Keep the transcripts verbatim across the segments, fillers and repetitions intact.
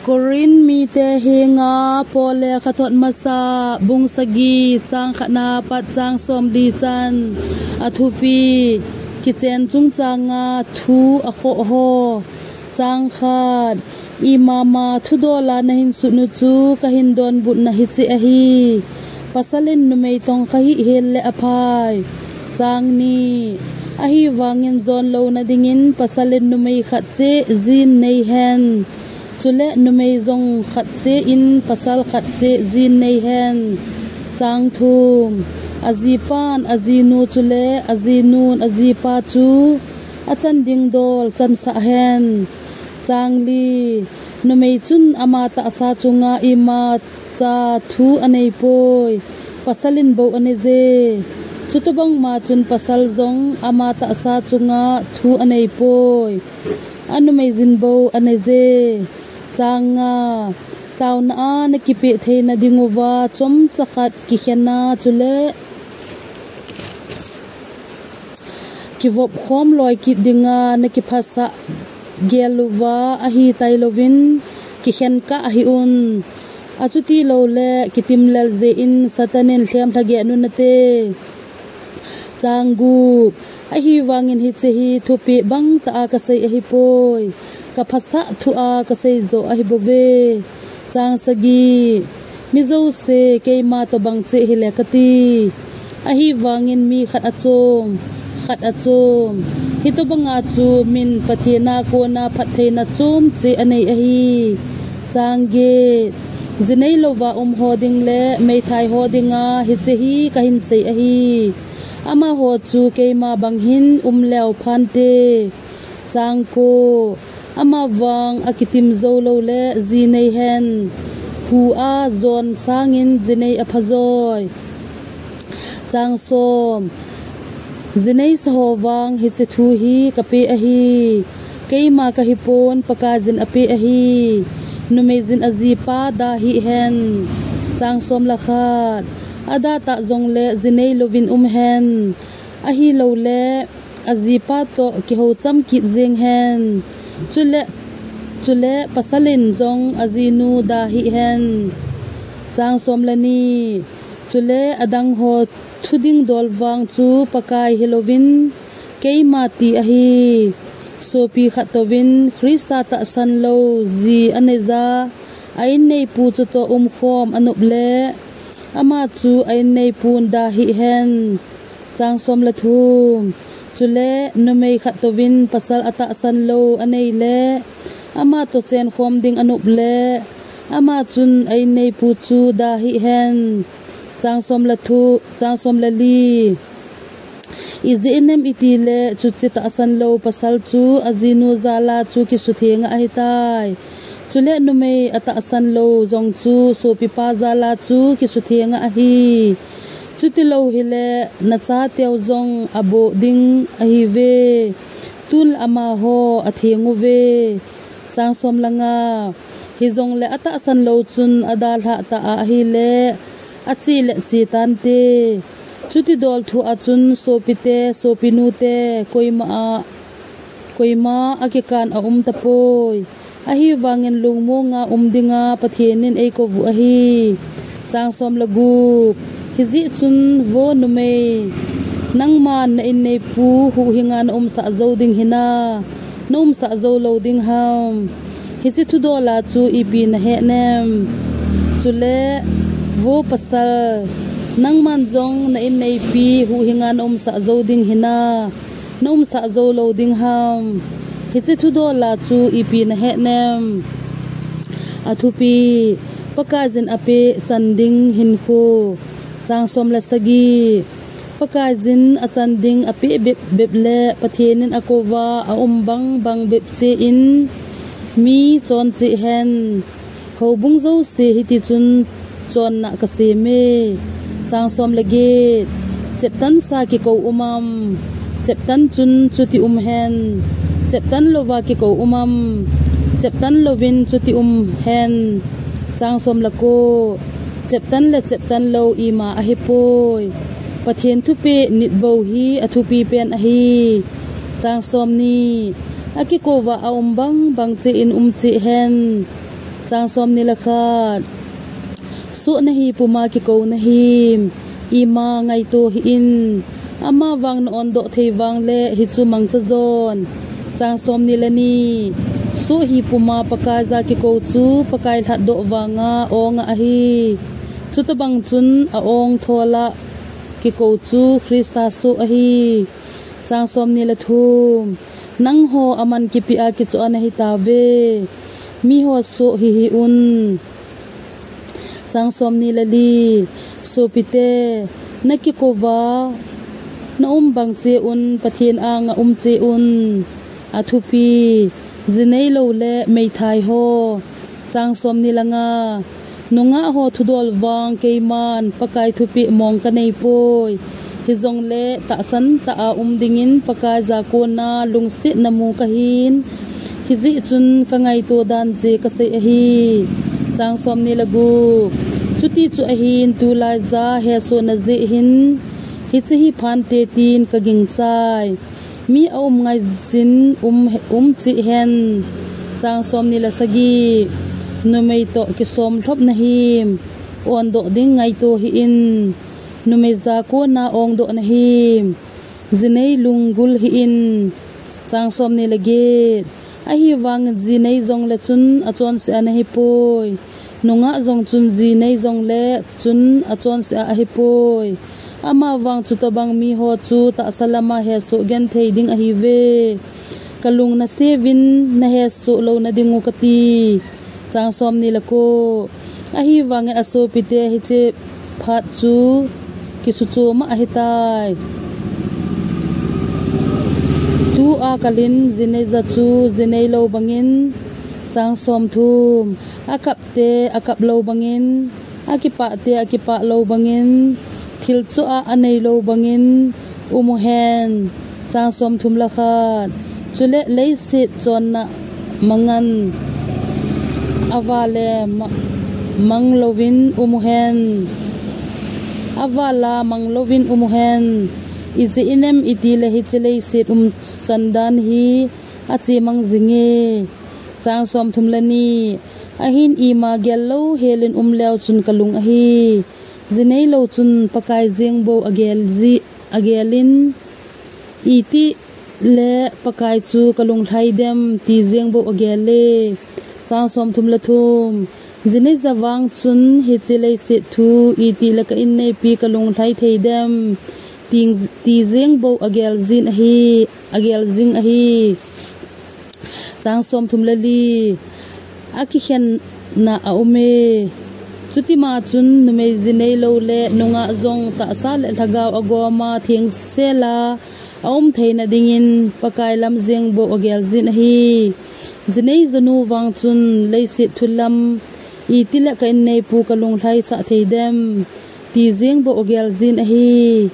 Korin mite henga Paul lekhathot masa bung sagi chang khatna pat chang somli chan a thupi kichen chungchanga thu akhoh ho. Chang khat. Imama thudola nahin sutnu chu kahin donbutna hiche ahi. Pasalin numei tongkha hih hel le aphai. Chang ni. Ahivangin jonlouna dingin pasalin numei khat cheh jin neihen. Chule numei jong khat cheh in pasal khat cheh jin neihen. Chang thum. Ajipan ajinu chule ajinun ajipa chu achan ding dol chansah hen. Chang li. Numei chun ama tahsa chunga imacha thu aneipoi. Pasalin bou aneije. Chutobangma chun pasal jong ama tahsa chunga thu aneipoi. Anumeijin bou aneije. Chang nga. Tauna a nakipeh theina dinguva chomcha khat kikhen a chule kivop khom loi kit dinga nakiphasah gel uva ahitailouvin kikhen kah hih un. Achuti loule kitimlel jeh in Satanin lhem lhageh nunate. Chang gup. Ahivangin hiche hi thupeh bangtah a kasei ahipoi. Kaphasah thu a kasei jo ahibouve. Chang sagi. Mi jouse keima tobang cheh hile kati. Ahivangin mi khat achom, khat achom. Hitobanga chu min Pathen a kona phattheina chom cheh anei ahi. Chang get. Jinei louva um ho ding le meithai ho dinga hiche hi kahin sei ahi. Amaho chu keima bang hin um leu phante. Chang ko. Amavang akitim jou loule ji neihen. Hu a jon sangin jinei aphajoi. Chang som. Jinei sa ho vang hiche thu hi kapeh ahi. Keima kahipon Pakaiyin apeh ahi. Numeijin ajipa da hih hen. Chang som le khat. Adatah jongle jinei louvin um hen. Ahiloule ajipa toh kihoucham kit jeng hen. Chule, chule pasalin jong ajinu da hih hen. Chang som le ni. Chule adang ho thu dingdol vang chu Pakai hilouvin keima ti ahi. Sopi khat touvin Christa tahsan lou ji aneija a inneipu chutoh umkhom anop le ama chu a inneipun da hih hen. Chang som le thum. Chule numei khat touvin pasal atahsan lou anei le ama toh chenkhom ding anop le ama chun a inneipu chu da hih hen. Chang som le thu, chang som le li. Ijeh inem itile chuche tahsan lou pasal chu ajinu jala chu kisutheng'a ahitai. Chule numei atahsan lou jong chu sopipa jala chu kisutheng'a ahi. Chuti lou hile nachateu jong aboh ding ahiuve. Tun amaho atheng uve. Chang som le nga. Hijongle atahsan lou chun adalhah tah a ahile ache le che tante. Chuti dol thu a chun sopite, sopinute, koima a, koima akikan aum tapoi. Ahivangin lungmonga um dinga Pathen in eikouvu ahi. Chang som le gup. Hijeh chun vo numei, nangman na inneipu huhhinga na umsah jou ding hinam, na umsah jou lou ding ham. Hiche thudola chu ipi nahet nem? Chule vo pasal, nangman jong na inneipi huhhinga na umsah jou ding hinam, na umsah jou lou ding ham. Hiche thudola chu ipi nahet nem? Athupi, Pakaiyin apeh chan ding hinkho. Chang som le sagi. Pakaiyin achan ding apeh bep bep le Pathen in akouva aum bang bang bep cheh in mi chon cheh hen. Houbung jouse hiti chun chonna kasem e. Chang som le get. Cheptansa kikou um am? Cheptan chun chuti um hen. Cheptan louva kikou um am? Cheptan louvin chuti um hen. Chang som le ko. Cheptan le cheptan lou ima ahipoi. Pathen thupeh nitbou hi athupi pen ahi. Chang som ni. Akikouva aum bang bang cheh in um cheh hen. Chang somni le khat. Soh nahi puma kikou nahim, ima ngaito hih in. Amavang na-ondoh thei vangle hichu mangcha jon. Chang somni le ni. Soh hi puma Pakaiya kikou chu Pakai lhatdoh vanga ong ahi. Chutobang chun a-ong thola kikou chu Christa soh ahi. Chang somni le thum. Nangho aman kipia kichoh a nahitauve. Miho soh hihih un. Chang somni le li. Sopite, nakikouva naum bang cheh un, Pathen anga um cheh un. Athupi. Jinei lou le meithai ho. Chang somni le nga. Nungah ho thudol vang keiman Pakai thupeh mong kaneipoi. Hijongle tahsan tah a um dingin Pakaiya kona lungsetna mu kahin. Hijeh chun kangaito dan jeh kasei ahi. Chang somni le gup. Chuti chu ahin tulaiya hesohna jeh hin hiche hi phante tin kagingchai. Mi aum ngaijin um, um cheh hen. Chang somni le sagi. Numei toh kisom lhop nahim. Ondoh ding ngaito hih in. Numeiya kona ongdoh nahim. Jinei lunggul hih in. Chang somni le get. Ahivangin jinei jongle chun achonsea nahipoi. Nungah jong chun jinei jongle chun achonsea ahipoi. Amavang chutobang miho chu tahsa lama hesoh genthei ding ahiuve. Kalung naseuvin nahesoh louna diu kati. Chang somni le ko. Ahivangin asopite hiche phat chu kisuchoma ahitai. Tua kalin jineiya chu jinei lou bangin. Chang somthum. Akapte akap lou bangin. Akipahte akipah lou bangin, thil choh a anei lou bangin, um uhen. Chang somthum le khat. Chule leiset chonna mangan, avale ma-, mang louvin um uhen. Avala mang louvin um uhen. Ijeh inem itile hiche leiset umchan dan hi achemang jinge. Chang somthum le ni. Ahin ima gel louhelin um leu chun kalung ahi. Jinei lou chun Pakai jengbou agel ji, agelin. Itile Pakai chu kalung lhai dem ti jengbou agel e. Chang somthum le thum. Jineiya vang chun hiche leiset thu itile ka inneipi kalung lhai thei dem ti, ti jengbou agel jin ahi, agel jing ahi. Chang somthum le li. Akikhenna aum e. Chutima chun numei jinei lou le nungah jong tahsa le lhagao agoma thengsela aum theina dingin Pakai lam jengbou agel jin ahi. Jinei jonu vang chun leiset thu lam itile ka inneipu kalung lhaisah thei dem ti jengbou agel jin ahi.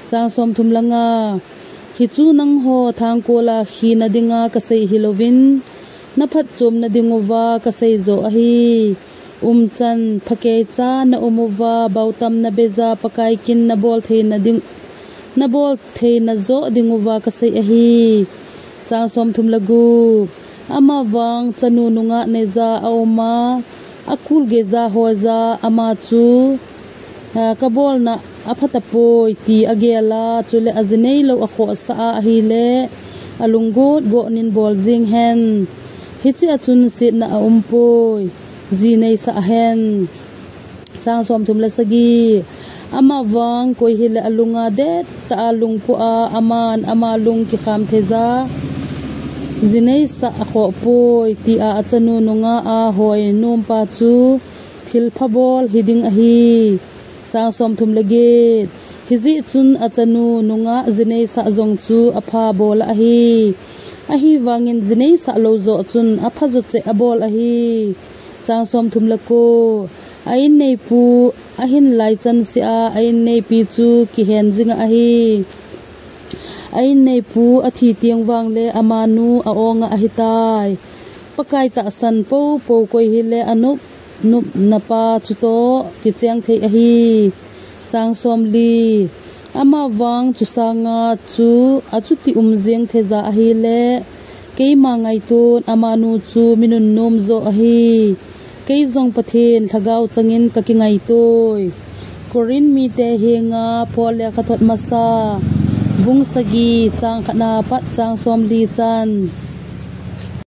Chang somthum le nga. Hichu nangho thangkola khina dinga kasei hilouvin, naphatchomna dinguva kasei joh ahi. Umchan phakeicha naum uva, bautam nabeiya Pakai kin nabol theina ding, nabol theina joh dinguva kasei ahi. Chang somthum le gup. Amavang chanu nungah neiya auma, akul geiya hoiya ama chu, a, kabolna aphatapoi ti agela, chule ajinei lou akhohsah a ahile, alunggot gotnin bol jing hen. Hichea chun setna aumpoi, ji neisah hen. Chang somthum le sagi. Amavang koi hile alunga dettah a lungpua aman ama lung kikham theiya, ji neisah akhohpoi, tia achanu nungah a hoi nompa chu thilpha bol hiding ahi. Chang somthum le get. Hijeh chun achanu nungah ji neisah jong chu apha bol ahi. Ahivangin ji neisah lou joh chun apha jocheh abol ahi. Chang somthum le ko. A inneipu ahin lai chansea a inneipi chu kihen jinga ahi. A inneipu athi teng vangle amanu a-onga ahitai. Pakai tahsan poupou koi hile anop nopna pa chutoh kicheng thei ahi. Chang somli. Amavang chusanga chu achuti um jeng theiya ahile, keima ngaiton amanu chu mi nunnom joh ahi. Kei jong Pathen lhagao changin ka kingaitoi. Korin mite henga Paul lekhathot masa, bung sagi, chang khatna pat chang somli chan.